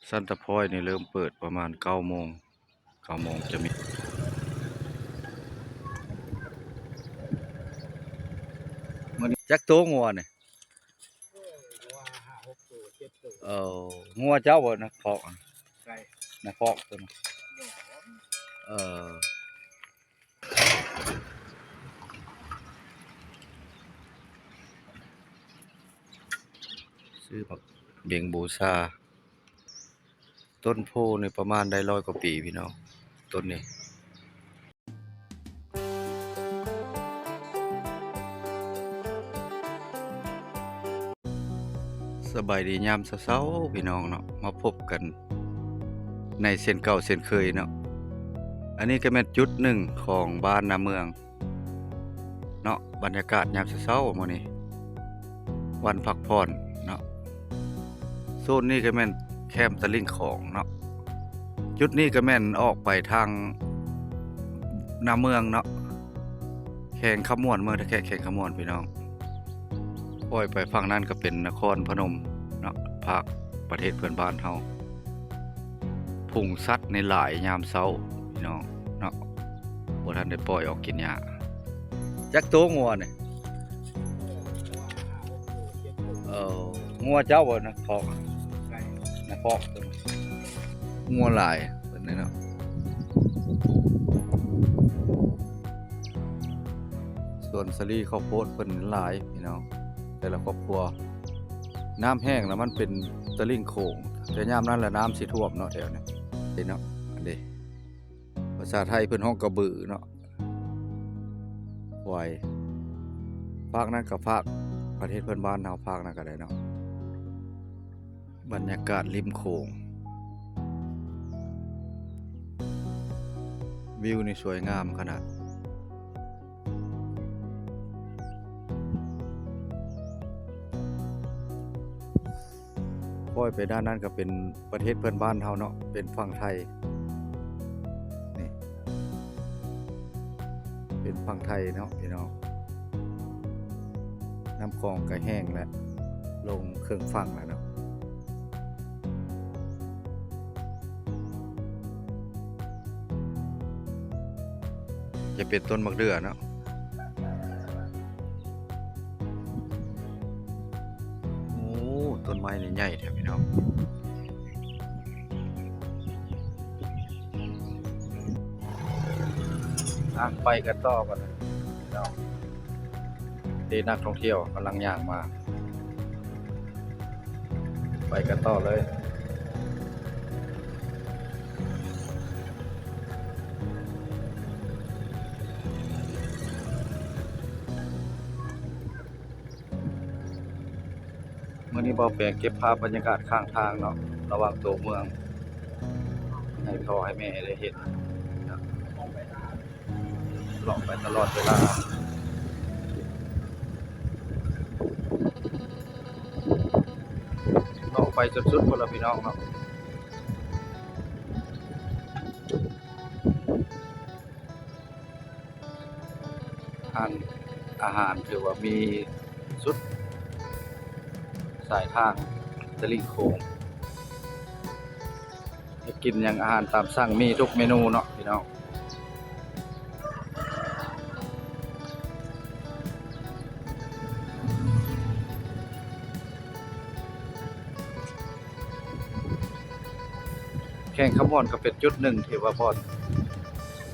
ຊັນຕາພອຍນີ້ເລີ່ມເປີດປະມານເກົ້າໂມງ ເກົ້າໂມງຈະມີ. ມື້ນີ້ຈັກໂຕງົວນີ້? ໂອ້ຍ ງົວຫ້າຫົກໂຕ ເຈັດໂຕ. ເອີ ງົວເຈົ້າບໍ່ນະຄອກ? ໃຊ່ ນະຄອກຕົວນັ້ນ. ເອີ ຊື້ໝາກເບັງບູຊາ. ຕົ້ນໂພນີ້ປະມານໄດ້ຮ້ອຍກວ່າປີພີ່ນ້ອງ ຕົ້ນນີ້. ສະບາຍດີຍາມເຊົ້າໆ ພີ່ນ້ອງເນາະ ມາພົບກັນໃນເຊັ່ນເກົ່າເຊັ່ນເຄີຍເນາະ. ອັນນີ້ກໍແມ່ນຈຸດໜຶ່ງຂອງບ້ານນາເມືອງ ເນາະ ບັນຍາກາດຍາມເຊົ້າໆ ມື້ນີ້ວັນພັກຜ່ອນເນາະ. ໂຊນນີ້ກໍແມ່ນແຄມຕະລິ່ງຂອງເນາະ. ຈຸດນີ້ກໍແມ່ນອອກໄປທາງນາເມືອງເນາະ ແຂວງຄຳມ່ວນ ເມືອງທ່າແຂກ ແຂວງຄຳມ່ວນ ພີ່ນ້ອງ. ປ່ອຍໄປຝັ່ງນັ້ນກໍເປັນນະຄອນພະນົມເນາະ ພາກປະເທດເພື່ອນບ້ານເຮົາ. ຝູງສັດນີ້ຫຼາຍຍາມເຊົ້າພີ່ນ້ອງເນາະ ບໍ່ທັນໄດ້ປ່ອຍອອກກິນຫຍ້າ. ຈັກໂຕງົວນີ້? ເອີ ງົວເຈົ້າບໍ່ນະຄອກ? ນະຄອກ ງົວຫຼາຍເພິ່ນນີ້ເນາະ. ສວນສາລີເຂົ້າໂພດເພິ່ນຫຼາຍພີ່ນ້ອງ ແຕ່ລະຄອບຄົວ. ນ້ຳແຫ້ງລະມັນເປັນຕະລິ່ງໂຂງ ແຕ່ຍາມນັ້ນລະນ້ຳຊິຖ້ວມເນາະ ແຖວນີ້ເນາະ. ອັນເດ ພາສາໄທເພິ່ນຮ້ອງກະບືເນາະ ຄວາຍ. ຟາກນັ້ນກະຟາກປະເທດເພື່ອນບ້ານເຮົາ ຟາກນັ້ນກະໄດ້ເນາະ. ບັນຍາກາດລິມໂຂງ ວິວນີ້ສວຍງາມຂະໜາດ. ຄ່ອຍໄປດ້ານນັ້ນກໍເປັນປະເທດເພື່ອນບ້ານເຮົາເນາະ ເປັນຝັ່ງໄທ ນີ້ ເປັນຝັ່ງໄທເນາະພີ່ນ້ອງ. ນ້ຳຂອງກໍແຫ້ງແລ້ວ ລົງເຄິ່ງຝັ່ງແລ້ວເນາະ. ຈະເປັນຕົ້ນໝາກເດື່ອເນາະ. ໂອ້ ຕົ້ນໄມ້ນີ້ໃຫຍ່ແທ້ພີ່ນ້ອງ. ອ່ະ ໄປກັນຕໍ່ບັດນີ້ພີ່ນ້ອງ. ທີ່ນັກທ່ອງທ່ຽວກຳລັງຍ່າງມາ ໄປກັນຕໍ່ເລີຍ. ມື້ນີ້ບ່າວແປງເກັບພາບບັນຍາກາດຂ້າງທາງເນາະ ລະຫວ່າງຕົວເມືອງ ໃຫ້ພໍ່ໃຫ້ແມ່ໄດ້ເຫັນເນາະ. ເລາະໄປຕະຫຼອດເວລາ ເລາະໄປຈົນສຸດພຸ້ນລະພີ່ນ້ອງເນາະ. ຮ້ານອາຫານຖືວ່າມີສຸດສາຍທາງຕະລິ່ງໂຂງ. ຢາກກິນຫຍັງອາຫານຕາມສັ່ງມີທຸກເມນູເນາະພີ່ນ້ອງ. ແຂວງຄຳມ່ວນກໍເປັນຈຸດໜຶ່ງທີ່ວ່າບ່ອນ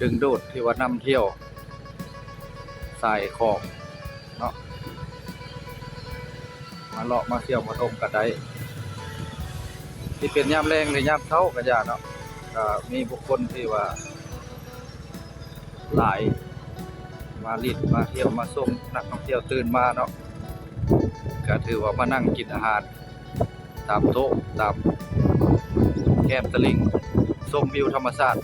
ດຶງດູດ ທີ່ວ່ານຳທ່ຽວ ສາຍຂອງເນາະ ມາເລາະມາທ່ຽວມາຊົມກັນໄດ້ ຊິເປັນຍາມແລງຫຼືຍາມເຊົ້າກໍຢ່າເນາະ. ກໍມີບຸກຄົນທີ່ວ່າຫຼາຍ ມາຫຼິ້ນມາທ່ຽວມາຊົມ ນັກທ່ອງທ່ຽວຕື່ນມາເນາະ ກໍຖືວ່າມານັ່ງກິນອາຫານຕາມໂຕະ ຕາມແຄມຕະລິ່ງ ຊົມວິວທຳມະຊາດ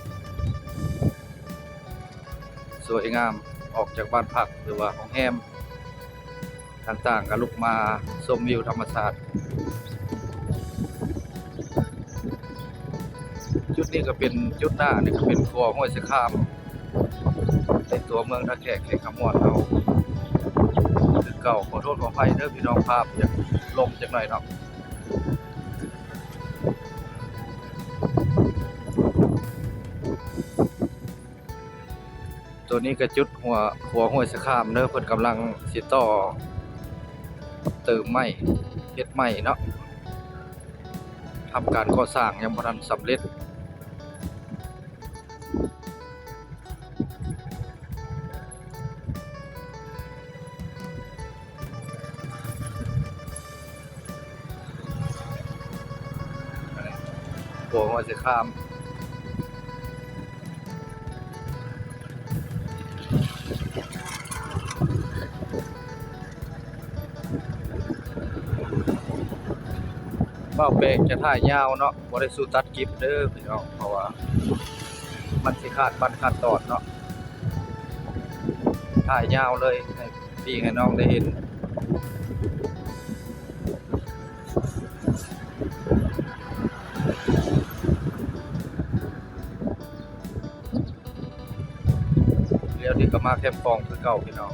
ສວຍງາມ. ອອກຈາກບ້ານພັກ ຫຼືວ່າໂຮງແຮມຕ່າງໆ ກໍລຸກມາຊົມວິວທຳມະຊາດ. ຈຸດນີ້ກໍເປັນ ຈຸດໜ້ານີ້ກໍເປັນຂົວຫ້ວຍສະຄາມ ໃນຕົວເມືອງທ່າແຂກ ແຂວງຄຳມ່ວນເຮົາຄືເກົ່າ. ຂໍໂທດຂໍອະໄພເດີພີ່ນ້ອງ ພາບຢາກລົງຈັກໜ້ອຍເນາະ. ຕົວນີ້ກໍຈຸດຫົວ ຂົວຫ້ວຍສະຂາມເດີ ເພິ່ນກຳລັງຊິຕໍ່ເຕີມໄມ້ ເຮັດໄມ້ເນາະ ທຳການກໍ່ສ້າງຍັງບໍ່ທັນສຳເລັດ. ຂົວຫົວສະຂາມ ບ່າວແປງຈະຖ່າຍຍາວເນາະ ບໍ່ໄດ້ສູ້ຕັດກິບເດີພີ່ນ້ອງ ເພາະວ່າມັນຊິຂາດບັ້ນຂາດຕອນເນາະ ຖ່າຍຍາວເລີຍໃຫ້ພີ່ໃຫ້ນ້ອງໄດ້ເຫັນ. ດຽວນີ້ກໍມາແຄມຂອງຄືເກົ່າພີ່ນ້ອງ.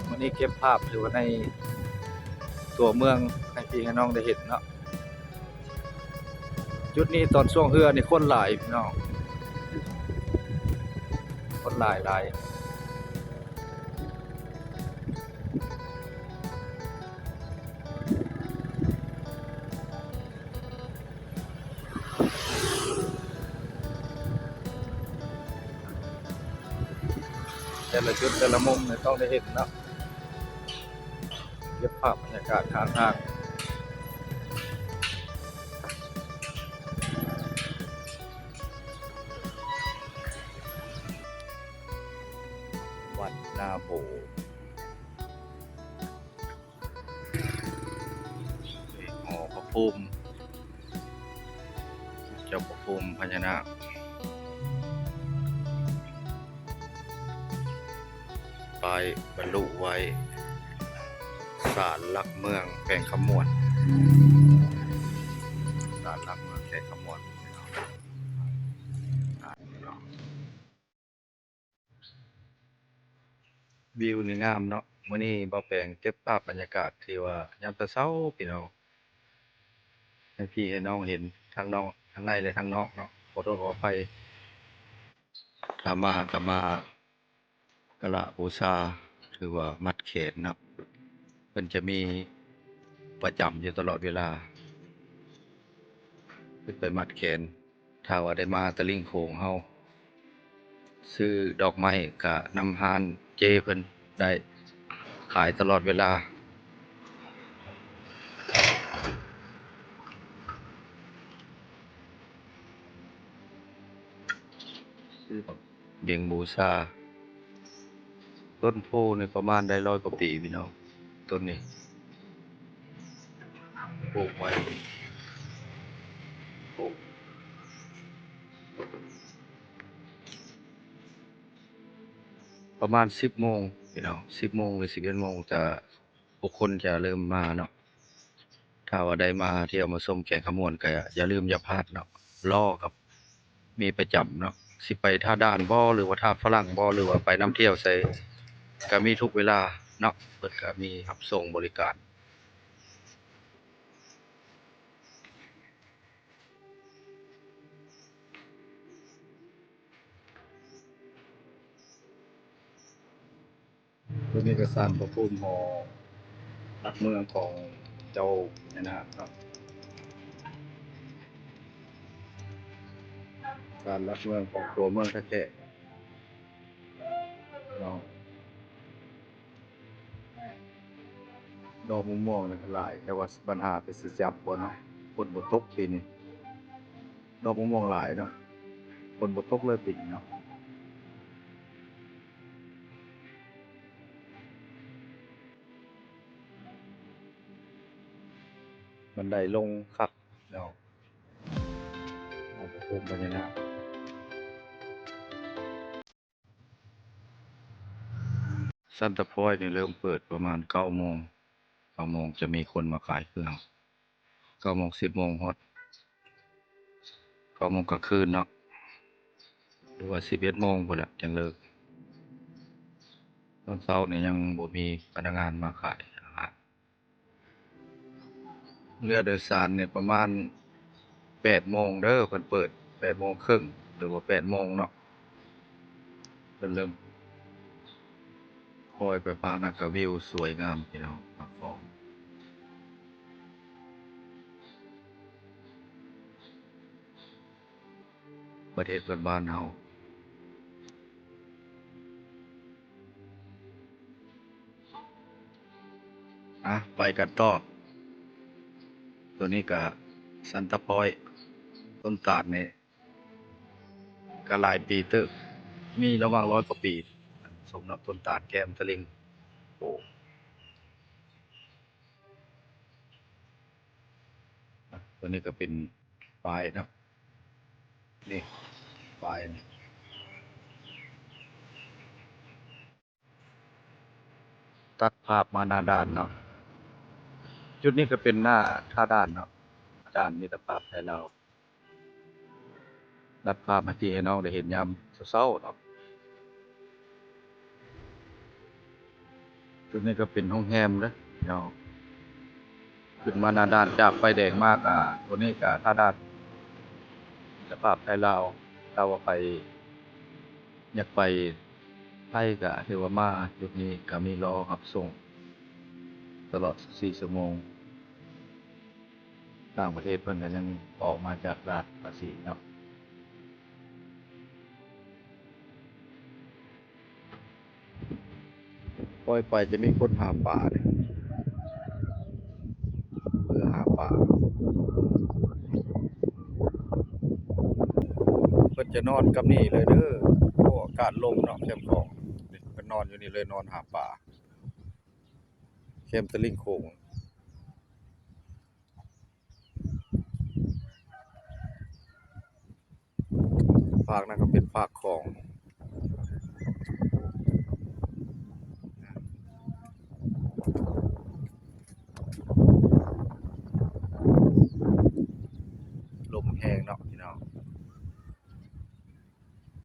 ມື້ນີ້ເກັບພາບຢູ່ໃນຕົວເມືອງໃຫ້ພີ່ໃຫ້ນ້ອງໄດ້ເຫັນເນາະ. ຈຸດນີ້ຕອນຊ່ວງເຮືອນີ້ຄົນຫຼາຍພີ່ນ້ອງ ຄົນຫຼາຍຫຼາຍ. ແຕ່ລະຈຸດແຕ່ລະມຸມນີ້ຕ້ອງໄດ້ເຫັນເນາະ ເກັບພາບບັນຍາກາດຂ້າງທາງ. ວັດນາໂບ ຫໍພະພູມ ເຈົ້າພະພູມພະຍານາກ ປ້າຍບັນລຸໄວ້ ສານຫຼັກເມືອງແຂວງຄຳມ່ວນ ສານຫຼັກເມືອງແຂວງຄຳມ່ວນ. ວິວນີ້ງາມເນາະ. ມື້ນີ້ບ່າວແປງເກັບພາບບັນຍາກາດທີ່ວ່າຍາມແຕ່ເຊົ້າພີ່ນ້ອງ ໃຫ້ພີ່ໃຫ້ນ້ອງເຫັນ ທັງນອກ ທັງໃນ ແລະ ທັງນອກເນາະ. ຂໍໂທດຂໍອະໄພ ຖ້າມາກໍມາກະລະບູຊາ ຫຼືວ່າມັດແຂນເນາະ ເພິ່ນຈະມີປະຈຳຢູ່ຕະຫຼອດເວລາ ຂຶ້ນໄປມັດແຂນ. ຖ້າວ່າໄດ້ມາຕະລິງໂຂງເຮົາ ຊື້ດອກໄມ້ກະນຳຮ້ານເຈເພິ່ນໄດ້ ຂາຍຕະຫຼອດເວລາ. ເບັງບູຊາ ຕົ້ນໂພນີ້ປະມານໄດ້ຮ້ອຍກວ່າປີພີ່ນ້ອງ ຕົ້ນນີ້ ປູກໄວ້ ປູກ ປະມານສິບໂມງພີ່ນ້ອງ ສິບໂມງ ຫຼື ສິບເອັດໂມງ ຈະ ຜູ້ຄົນຈະເລີ່ມມາເນາະ. ຖ້າວ່າໄດ້ມາທ່ຽວມາຊົມແຂວງຄຳມ່ວນ ກໍຢ່າລືມຢ່າພາດເນາະ ລໍ້ກໍມີປະຈຳເນາະ ຊິໄປທ່າດ່ານບໍ ຫຼືວ່າທ່າຝຣັ່ງບໍ ຫຼືວ່າໄປນຳທ່ຽວໃສ ກໍມີທຸກເວລາເນາະ ເພິ່ນກໍມີຮັບສົ່ງບໍລິການ. ຕົວນີ້ກໍສານພະພູມຫໍຫຼັກເມືອງຂອງເຈົ້າແມ່ນາກເນາະ ສານຫຼັກເມືອງຂອງຕົວເມືອງແທ້ໆເນາະ. ດອກມະມ່ວງນີ້ກໍຫຼາຍ ແຕ່ວ່າບັນຫາແຕ່ຊິຈັບບໍ່ເນາະ ຝົນບໍ່ຕົກປີນີ້ ດອກມະມ່ວງຫຼາຍເນາະ ຝົນບໍ່ຕົກເລີຍປີນີ້ເນາະ. ບັນໄດລົງຄັກເນາະ ເອົາໄປຊົມບັນຍາກາດ. ຊັນຕາພອຍນີ້ເລີ່ມເປີດປະມານເກົ້າໂມງ ເກົ້າໂມງຈະມີຄົນມາຂາຍເຄື່ອງ ເກົ້າໂມງ ສິບໂມງ ຮອດເກົ້າໂມງກາງຄືນເນາະ ຫຼືວ່າສິບເອັດໂມງພຸ້ນແຫຼະຈັ່ງເລີກ. ຕອນເຊົ້ານີ້ຍັງບໍ່ມີພະນັກງານມາຂາຍອາຫານ. ເຮືອໂດຍສານນີ້ປະມານແປດໂມງເດີ ເພິ່ນເປີດແປດໂມງເຄິ່ງ ຫຼືວ່າແປດໂມງເນາະ ເພິ່ນເລີ່ມ. ໂອ້ຍ ໄປພາກນັ້ນກະວິວສວຍງາມພີ່ນ້ອງ ພາກຂອງ ປະເທດເພື່ອນບ້ານເຮົາ. ອ່ະ ໄປກັນຕໍ່. ໂຕນີ້ກະຊັນຕາພອຍ ຕົ້ນຕານນີ້ກະຫຼາຍປີເຕີບ ມີລະຫວ່າງຮ້ອຍກວ່າປີ ສົມເນາະ ຕົ້ນຕານແຄມຕະລິ່ງໂຂງ. ໂຕນີ້ກະເປັນຝາຍເນາະ ນີ້ຝາຍ ຕັດພາບມາໜ້າດ່ານເນາະ ຈຸດນີ້ກະເປັນໜ້າທ່າດ່ານເນາະ ດ່ານມິດຕະພາບໄທລາວ. ຕັດພາບໃຫ້ພີ່ໃຫ້ນ້ອງໄດ້ເຫັນຍາມເຊົ້າໆເນາະ. ຈຸດນີ້ກະເປັນໂຮງແຮມເດີພີ່ນ້ອງ ຂຶ້ນມາໜ້າດ່ານຈາກໄຟແດງມາກະ ໂຕນີ້ກະທ່າດ່ານມິດຕະພາບໄທລາວ. ຖ້າວ່າໃຜຢາກໄປໄທກະຖືວ່າມາຈຸດນີ້ ກະມີລໍຮັບສົ່ງຕະຫຼອດຊາວສີ່ຊົ່ວໂມງ. ຕ່າງປະເທດເພິ່ນກະຍັງອອກມາຈາກດ່ານພາສີເນາະ. ປ່ອຍໄປຈະມີຄົນຫາປາເດ້ ເພື່ອຫາປາ ເພິ່ນຈະນອນກັບນີ້ເລີຍເດີ. ໂອ້ ອາກາດລົມເນາະ ແຄມຂອງ ເພິ່ນນອນຢູ່ນີ້ເລີຍ ນອນຫາປາແຄມຕະລິ່ງໂຂງ. ພາກນັ້ນກະເປັນພາກຂອງ ລົມແຮງເນາະ